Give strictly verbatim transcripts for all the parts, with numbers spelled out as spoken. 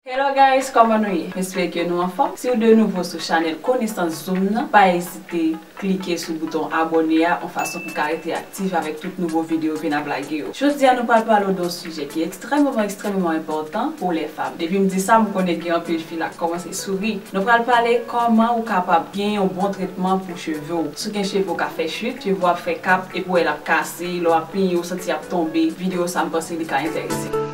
Hello guys, kòman nou ye? M espere ke nou anfòm. Si w de nouvo sou chanèl Konesans Zoom nan, pa ezite klike sou bouton abòne a, yon fason pou w ka rete aktif avèk tout nouvo videyo ke n ap lage yo. Jodi a, nou pral pale w de yon sijè ki ekstrèmeman, ekstrèmeman enpòtan pou lè fanm. Depi m di sa, m konnen gen anpil fi la k kòmanse souri. Nou pral pale kòman ou kapab gen yon bon tretman pou cheve w. Si w gen cheve w ka fè chit, cheve w ap fè kap, epi w wè l ap kase, lè w ap penyen, w santi y ap tonbe. Videyo sa, m panse li ka enterese w.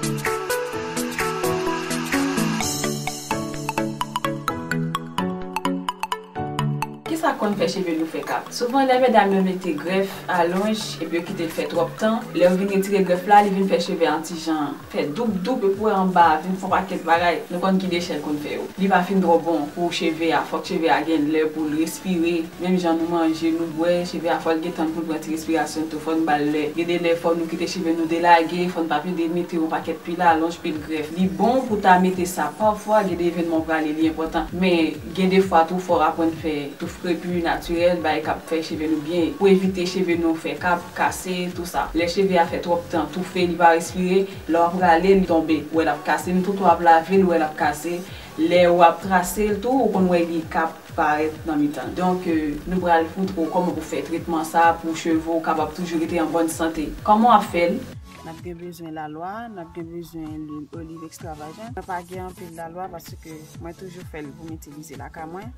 Kisa k konn fè cheve nou fè kap? Souvan, lè medam yo mete grèf, alonj, epi yo kite l fè twòp tan, lè yo vin retire grèf la, li vin fè cheve a yon ti jan fè doup doup, epi w wè anba a vin fè yon pakèt bagay. Nou konn ki dechè l konn fè yo. Li pa fin twò bon pou cheve a. Fòk cheve a gen lè pou l respire. Menm jan nou manje, nou bwè, cheve a fò l gen tan pou l pran ti respirasyon tou. Fò n ba l lè. Gen de lè fò nou kite cheve nou delage, fò n pa plede mete yon pakèt pil alonj, pil grèf. Li bon pou ta mete sa pafwa, gen de evènman w prale, li enpòtan. Men gen de fwa tou fò w aprann fè touf krepi natirèl, bagay k ap fè cheve nou byen. Pou evite cheve nou fè kap, kase, tou sa. Lè cheve a fè twòp tan toufe, li pa respire, lè w ap rale, li tonbe, ou wè l ap kase. Menm tou w ap lave l, ou wè l ap kase. Lè w ap trase l tou, ou konn wè li k ap parèt nan mitan l. Donk, euh, nou pral montre w kòman pou fè tretman sa a pou cheve w kapab toujou rete an bòn sante. Kòman w ap fè l? N ap gen bezwen lalwa, n ap gen bezwen lwil oliv ekstra vajen. Mwen pa gen anpil lalwa paske mwen toujou fè l pou m itilize lakay mwen.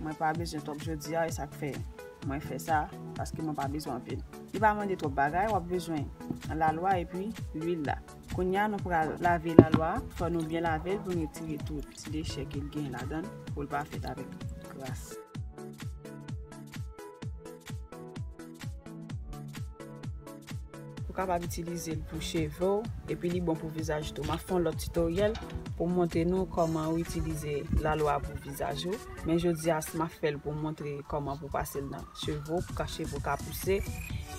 Mwen pa bezwen twòp jodi a, e sa k fè mwen fè sa, paske mwen pa bezwen anpil. Li pa mande twòp bagay, w ap bezwen lalwa epi lwil la. Kounye a, nou pral lave lalwa. Fò nou byen lave l pou n retire tout ti dechè ke l gen ladan l, pou l pa fèt avèk kras. Ou kapab itilize l pou cheve w, epi li bon pou vizaj tou. M ap fè yon lòt titoryèl pou m montre nou kòman ou itilize lalwa pou vizaj ou. Men jodi a, m ap fè l pou m montre kòman pou pase l nan cheve w, pou ka cheve w ka pouse.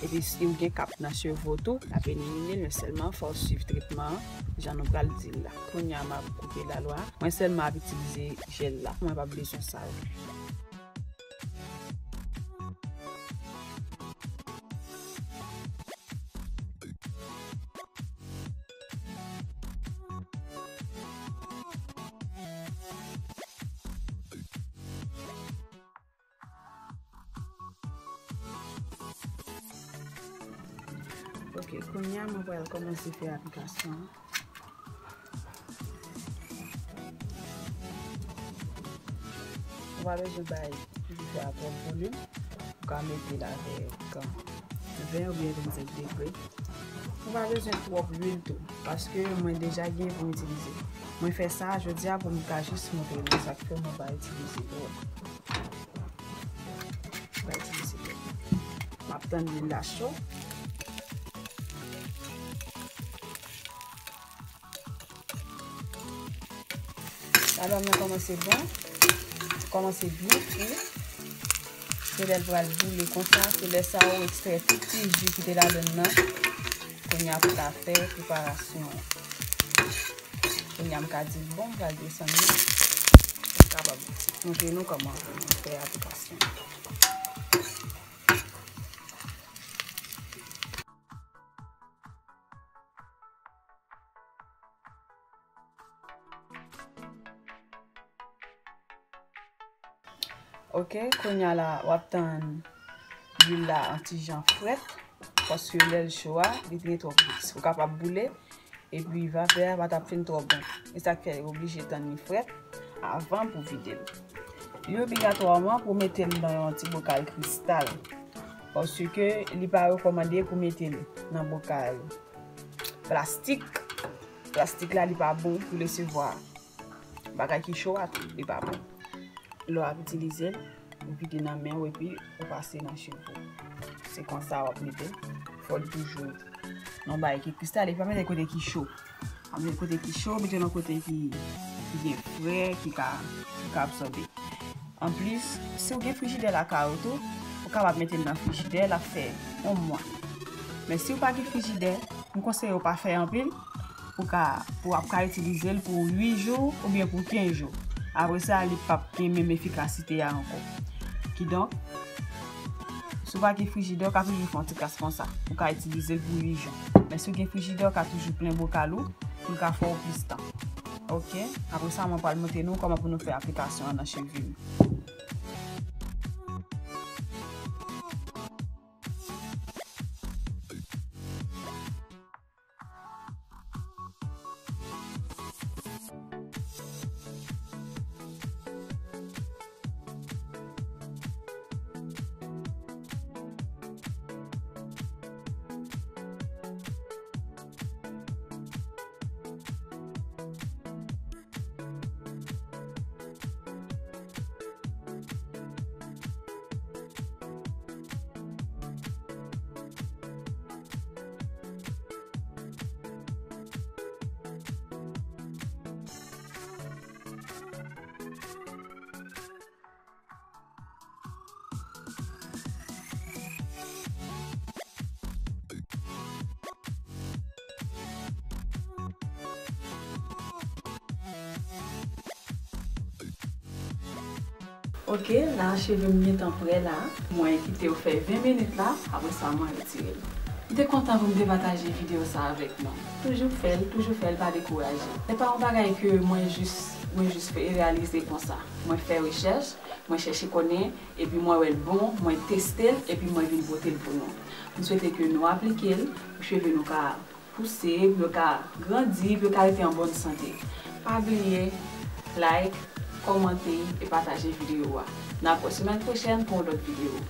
Epi si w gen kap nan cheve w tou, l ap elimine l, men sèlman fò w swiv tretman an, jan nou pral di l la. Kounye a, m ap koupe lalwa. Mwen sèlman ap itilize jèl la. Mwen p ap bezwen sa yo. Ok, kounye a mwen pral kòmanse fè aplikasyon an. Ou pa bezwen bay cheve a twòp volim. Ou ka mete l avèk ven oubyen vennsenk degre. Ou pa bezwen twòp lwil tou, paske mwen deja gen pou m itilize. Mwen fè sa jodi a pou m ka jis montre nou sa k fè mwen pa itilize twòp. Mwen pa itilize twòp. M ap tann lwil la cho. Lalwa m nan kòmanse bon, kòmanse byen fri. Se lè l pral boule konsa, se lè sa ou ekstrè tout ti ji ki te ladan l nan. Kounye a pou ta fè preparasyon an. Kounye a m ka di l bon, m pral desann li. Pou m kapab montre nou kòman pou nou fè aplikasyon an. Ok, kounye a la, w ap tann lwil la yon ti jan frèt, paske lè l cho a, li gen twòp ris. Ou kapab boule, epi vapè a pa t ap fin twò bon. E sa k fè yo oblije tann li frèt avan pou vide l. Li obligatwaman pou mete l nan yon ti bokal kristal, paske li pa rekòmande pou mete l nan bokal plastik. Plastik la, li pa bon pou resevwa bagay ki cho a tou, li pa bon. Lè w ap itilize l, ou vide nan men w epi ou pase nan cheve w. Se konsa w ap mete l. Fò l toujou nan bagay ki kristal, epi pa mete l kote ki cho. Pa mete l kote ki cho, mete l nan kote ki, ki gen frè, ki ka, ki ka absòbe. Anplis, si w gen frijidè lakay ou tou, ou kapab mete l nan frijidè, l ap fè yon mwa. Men si w pa gen frijidè, m konseye w pa fè anpil, pou ka, pou w ap ka itilize l pou uit jou oubyen pou kenz jou. Apre sa, li p ap gen menm efikasite a ankò. Kidonk, si w pa gen frijidè, w ka toujou fè yon ti kras konsa. Ou ka itilize l pou uit jou. Men si w gen frijidè, w ka toujou plen bokal ou, pou l ka fè w plis tan. Ok, apre sa mwen pral montre nou kòman pou nou fè aplikasyon an nan cheve m. Ok, la cheve m gentan prè la. Mwen kite yo fè ven minit la, apre sa mwen retire l. M te kontan pou m te pataje videyo sa avèk nou. Toujou fè l, toujou fè l, pa dekouraje. Se pa yon bagay ke mwen jis, mwen jis fè reyalize konsa. Mwen fè rechèch, mwen chèche konnen, epi mwen wè l bon, mwen teste l, epi mwen vin pote l pou nou. M swete ke nou aplike l, pou cheve nou ka pouse, pou yo ka grandi, pou yo ka rete an bòn sante. Pa bliye like, kòmante e pataje videyo a. N ap wè semèn pwochèn pou yon lòt videyo.